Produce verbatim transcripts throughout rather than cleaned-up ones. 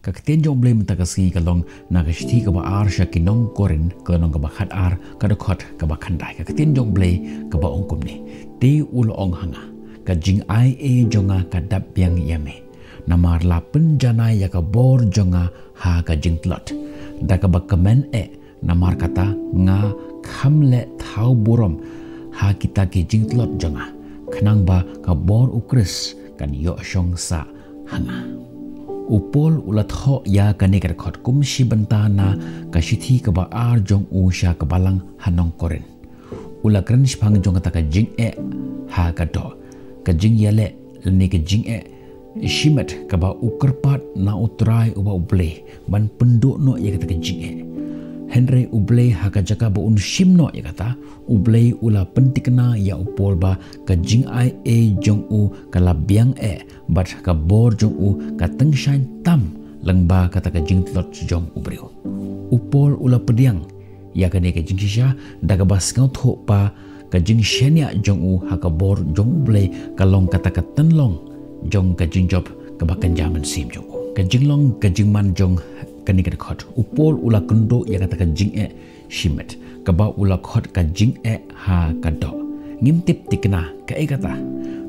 Ka ktien jong U Blei mynta ka sngi ka long na ka shithi kaba ar sha ki nong Korinth, ka lynnong kaba khat ar, ka dkhot kaba khyndai. Ka ktien jong U Blei kaba ong kumne: Te u la ong ha nga, ka jingaiei jong nga ka dap biang ïa me, namar la pynjanai ïa ka bor jong nga ha ka jingtlot. Da kaba kmen eh, namar kata nga kham leh thaw burom ha kita ki jingtlot jong nga, khnang ba ka bor U Khrist kan ïoh shong sah ha nga. U Paul u la thoh ïa kane ka dkhot kum shi bynta na ka shithi kaba ar jong u sha ka balang ha nong Korinth. U la kren shaphang jong kata ka jingeh ha ka doh. Ka jingïaleh lane ka jingeh shimet kaba u kyrpad na U Trai uba U Blei ban pynduh noh ïa kata ka jingeh. Hynrei U Blei ha ka jaka ba un shim noh ïa kata, U Blei u la pynthikna ïa u Paul ba ka jingaiei jong u ka la biang eh, bad ka bor jong u ka tyngshaiñ tam lyngba kata ka jingtlot jong u briew. U Paul u la pdiang ïa kane ka jingshisha da kaba sngewthuh ba ka jingshaniah jong u ha ka bor jong U Blei ka long kata ka tynlong jong ka jingjop kaba kynja mynsiem jong u. Ka jinglong ka jingman jong kane ka dkhot, u Paul u la kynduh ïa kata ka jingeh shimet kaba u la khot ka jingeh ha ka doh. Ngim tip thikna kaei kata.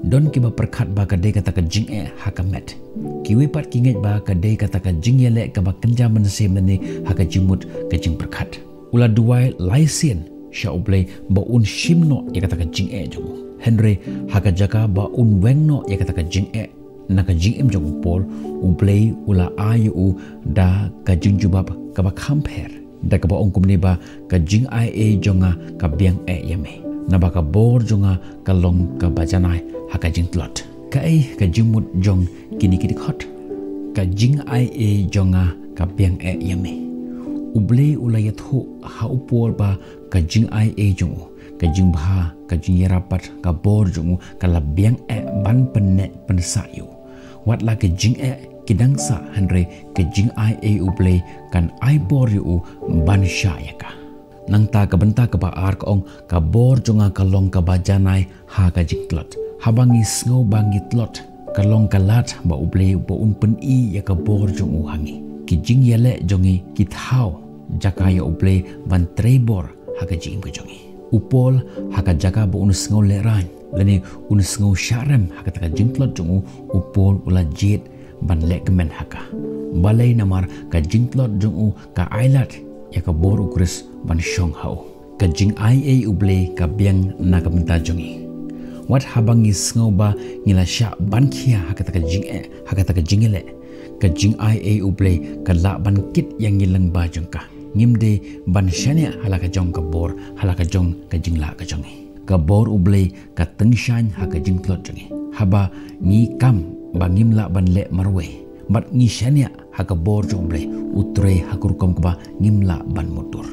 Don kiba pyrkhat ba ka dei kata ka jingeh ha ka met. Kiwei pat ki ngeit ba ka dei kata ka jingïaleh kaba kynja mynsiem lane ha ka jingmut ka jingpyrkhat. U la duwai lai sien sha U Blei ba un shim noh ïa kata ka jingeh jong u. Hynrei ha ka jaka ba un weng noh ïa kata ka jingeh na ka jingim jong u Paul, U Blei u la ai ïa u da ka jingjubab kaba kham pher, da kaba ong kumne ba ka jingaiei jong nga ka biang eh ïa me, naba ka bor jong nga ka long kaba janai ha ka jingtlot. Kaei ka jingmut jong kine ki dkhot? Ka jingaiei jong nga ka biang eh ïa me. U Blei u la ïathuh ha u Paul ba ka jingaiei jong u, ka jingbha, ka jingïarap bad ka bor jong u ka la biang eh ban pynneh pynsah ïa u. Wat la ka jingeh ki dang sah, hynrei ka jingaiei U Blei kan ai bor ïa u ban shah ïa ka. Nangta ka bynta kaba ar ka ong, ka bor jong nga ka long kaba janai ha ka jingtlot. Haba ngi sngew ba ngi tlot, ka long ka lad ba U Blei ba un pyni ïa ka bor jong u ha ngi. Ki jingïaleh jong ngi ki thaw jaka ïa U Blei ban trei bor ha ka jingim ka jong ngi. U Paul ha ka jaka ba un sngew lehraiñ lane un sngew shahrem ha kata ka jingtlot jong u, u Paul u la jied ban leh kmen ha ka. Balei? Namar ka jingtlot jong u ka ai lad ïa ka bor U Khrist ban shong ha u. Ka jingaiei U Blei ka biang na ka bynta jong ngi. Wat haba ngi sngew ba ngi la shah ban khia ha kata ka jingeh, ha kata ka jingïaleh, ka jingaiei U Blei ka lah ban kit ïa ngi lyngba jong ka. Ngim dei ban shaniah ha la ka jong ka bor, ha la ka jong ka jinglah ka jong ngi. Ka bor U Blei ka tyngshaiñ ha ka jingtlot jong ngi. Haba ngi kam ba ngim lah ban leh marwei bad ngi shaniah ha ka bor jong U Blei, u trei ha ka rukom kaba ngim lah ban mutdur.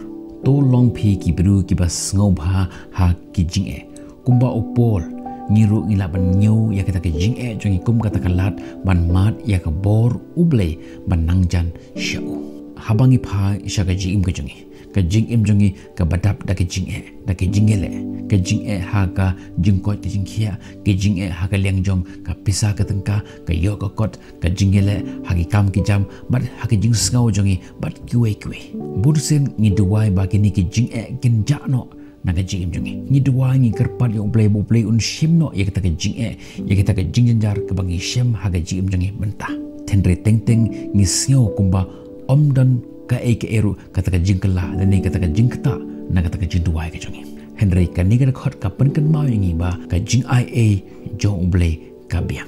To long phi ki briew kiba sngewbha ha ki jingeh. Kumba u Paul, ngi ruh ngi lah ban ñiew ïa kata ka jingeh jong ngi kum kata ka lad ban mad ïa ka bor U Blei ban nang jan sha u. Haba ngi phai sha ka jingim ka jong ngi, ka jingim jong ngi kaba dap da ka jingeh, da ka jingïaleh, ka jingeh ha ka jingkoit ka jingkhiah, ka jingeh ha ka liang jong ka pisa ka tyngka, ka ïoh ka kot, ka jingïaleh ha ki kam ki jam bad ha ka jingsngew jong ngi bad kiwei kiwei. Bun sien ngi duwai ba kine ki jingeh kin jah noh na ka jingim jong ngi. Ngi duwai, ngi kyrpad ïa U Blei ba U Blei un shim noh ïa kata ka jingeh, ïa kata ka jingjynjar kaba ngi shem ha ka jingim jong ngi mynta. Hynrei teng teng ngi sngew kumba ym don kaei kaei ruh kata ka jingkylla lane kata ka jingktah na kata ka jingduwai ka jong ngi. Hynrei kane ka dkhot ka pynkynmaw ïa ngi ba ka jingaiei jong U Blei ka biang.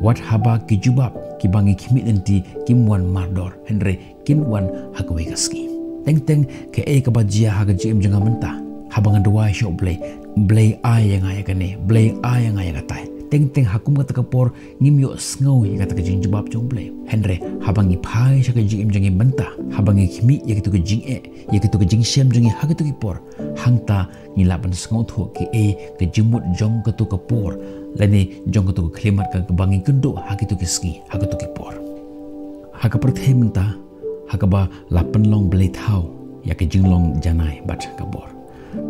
Wat haba ki jubab kiba ngi khmih lynti kim wan mardor, hynrei kin wan ha kawei ka sngi. Teng teng kaei kaba jia ha ka jingim jong nga mynta? Haba nga duwai sha U Blei, Blei ai ïa nga ïa kane, Blei ai ïa nga ïa katai, teng teng ha kum kata ka por ngim ïohsngew ïa kata ka jingjubab jong U Blei. Hynrei haba ngi phai sha ka jingim jong ngi mynta, haba ngi khmih ïa kito ki jingeh, ïa kito ki jingshem jong ngi ha kito ki por, hangta ngi lah ban sngewthuh kaei ka jingmut jong kato ka por lane jong kato ka khyllipmat kaba ngi kynduh ha kito ki sngi, ha kato ki por. Ha ka pyrthei mynta, ha kaba la pynlong blei thaw ïa ka jinglong janai bad ka bor,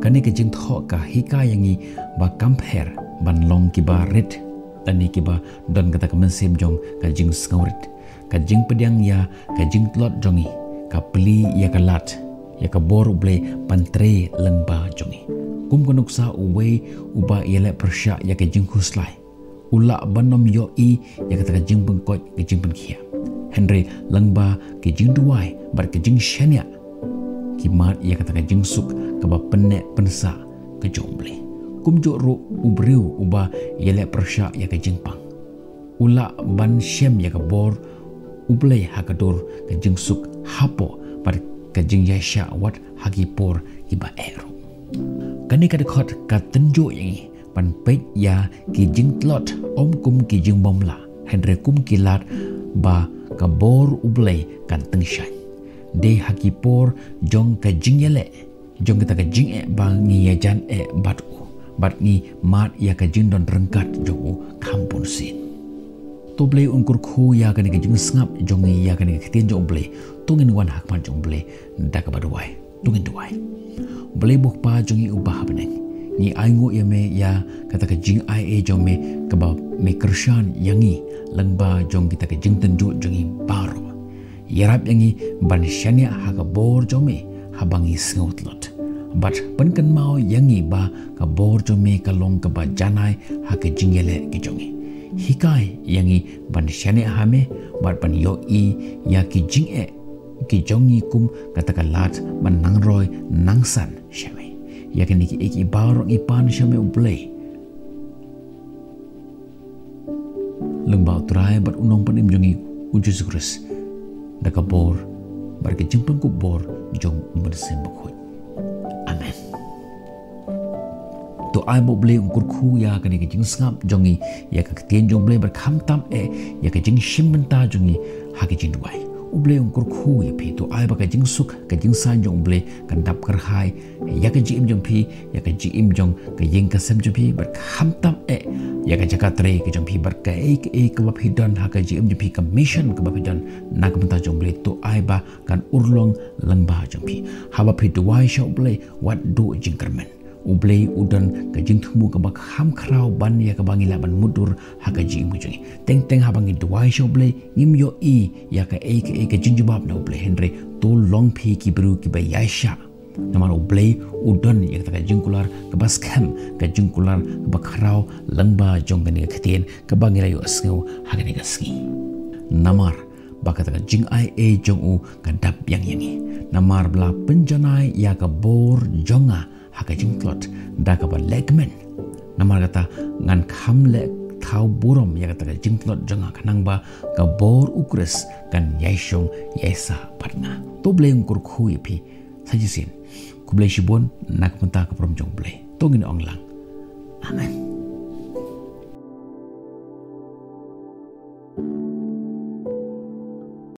kane ka jingthoh ka hikai ïa ngi ba kam pher ban long kiba rit lane kiba don kata ka mynsiem jong ka jingsngewrit. ka jingpdiang ïa ka jingtlot jong ngi ka plie ïa ka lad ïa ka bor U Blei ban trei lyngba jong ngi. Kum ka nuksa uwei uba ïaleh pyrshah ïa ka jingkhuslai, u lah ban ym ïohi ïa kata ka jingpynkhuid, ka jingpynkhiah. Hynrei lyngba ka jingduwai bad ka jingshaniah, ki mad ïa kata ka jingsuk kaba pynneh pynsah ka jong U Blei. Kumjuh ruh u briew uba ïaleh pyrshah ïa ka jingpang, u lah ban shem ïa ka bor U Blei ha ka dur ka jingsuk hapoh bad ka jingïaishah wat ha ki por kiba eh ruh. Kane ka dkhot ka tynjuh ïa ngi ban peit ïa ki jingtlot ym kum ki jingbymlah, hynrei kum ki lad ba ka bor U Blei kan tyngshaiñ. Dei ha ki por jong ka jingïaleh jong kita ka jingeh ba ngi ïajan eh bad u, bad ngi mad ïa ka jingdon ryngkat jong u kham bunsien. To Blei un kyrkhu ïa kane ka jingsngap jong ngi ïa kane ka ktien jong U Blei. To ngin wan ha khmat jong U Blei da kaba duwai. To ngin duwai. Blei ba Kpa jong ngi uba ha bneng, ngi ainguh ïa me ïa kata ka jingai ei jong me kaba me kyrshan ïa ngi lyngba jong kita ka jingtynjuh jong ngi baroh. Ïarap ïa ngi ban shaniah ha ka bor jong me haba ngi sngew tlot, bad pynkynmaw ïa ngi ba ka bor jong me ka long kaba janai ha ka jingïaleh ka jong ngi. Hikai ïa ngi ban shaniah ha me bad ban ïohi ïa ki jingeh ki jong ngi kum kata ka lad ban nang roi nang san sha me. Ïa kine kiei kiei baroh ngi pan sha me U Blei lyngba U Trai bad U Nongpynim jong ngi U Jisu Khrist, da ka bor bad ka jingpynkup bor jong U Mynsiem Bakhuid. Amen. To ai ba U Blei un kyrkhu ïa kane ka jingsngap jong ngi ïa ka ktien jong U Blei bad khamtam eh ïa ka jingshim bynta jong ngi ha ka jingduwai. U Blei un kyrkhu ïa phi. To ai ba ka jingsuk ka jingsaiñ jong U Blei kan dap kyrhai ïa ka jingim jong phi, ïa ka jingim jong ka ïing ka sem jong phi, bad khamtam eh ïa ka jaka trei ka jong phi, bad kaei kaei kaba phi don ha ka jingim jong phi, ka mission kaba phi don na ka bynta jong U Blei. To ai ba kan urlong lyngba jong phi. Haba phi duwai sha U Blei, wat duh jingkyrmen. U Blei u don ka jingthmu kaba kham khraw ban ïa kaba ngi lah ban mutdur ha ka jingim ka jong ngi. Teng teng haba ngi duwai sha U Blei, ngim ïohi ïa kaei kaei ka jingjubab na U Blei, hynrei to long phi ki briew kiba ïaishah. Namar U Blei u don ïa kata ka jingkular kaba skhem, ka jingkular kaba khraw lyngba jong kane ka ktien kaba ngi la ïohsngew ha kane ka sngi. Namar ba kata ka jingai ei jong u ka dap biang ïa ngi. Namar ba la pynjanai ïa ka bor jong nga ha ka jingtlot da kaba lehkmen. Namar kata ngan kham leh thaw burom ïa kata ka jingtlot jong nga, khnang ba ka bor U Khrist kan ïaishong ïaisah bad nga. To Blei un kyrkhu ïa phi sa shisien. Khublei shibun na ka bynta ka burom jong U Blei. To ngin ong lang, Amen.